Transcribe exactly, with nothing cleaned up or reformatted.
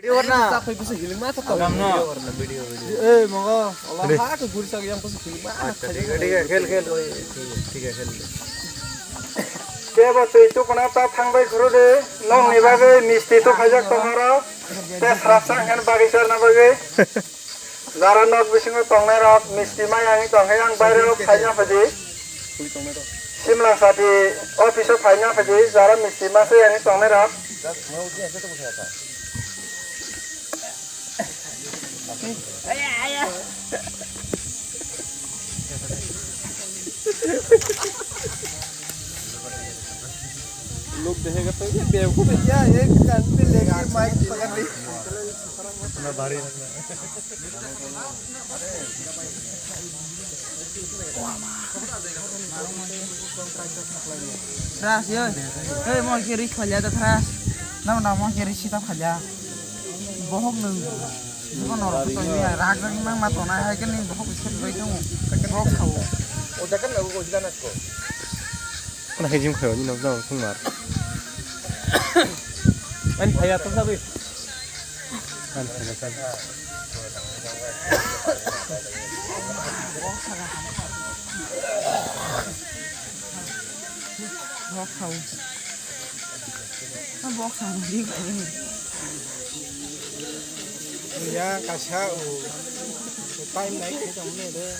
Video warna. Video warna, video, video. Eh, mogo, Allah ha ke guri sagi yang pasti film. Acha, thik hai, thik hai, khel, khel, oi, thik hai, thik hai, khel. Kebo twi tukuna ta thangbai khuru de, nokni bagwi misti tukhajak tongmaro, te srapsa khen bagwi charna bagwi. Jara nok bisingo tongnai rok misti mai ani tongkhe ang baire o phaina phaidi. Simlang sadi office o phaina phaidi, jara misti mase ani tongnai rok. लोग देखेगा तो ये बेवकूफ है क्या? ये कान पे लेके माइक पकड़ ली। इतना भारी रखना। Thras, yo. Hey, mo kiri khalya da thras. Nam nam mo kiri sita khalya. Bohok nung. Bukan orang tu ini rak rak nang mato na hai kan ni bohok bisa baik kamu. Bohok tahu. O jakan lagu kau jalan aku. Mana hejim khayo ni nokjong thung mar. Ani phaya to sabi. Ani phaya to sabi. Box house. Box house. Ya, kasha o. Time naik kita mana deh.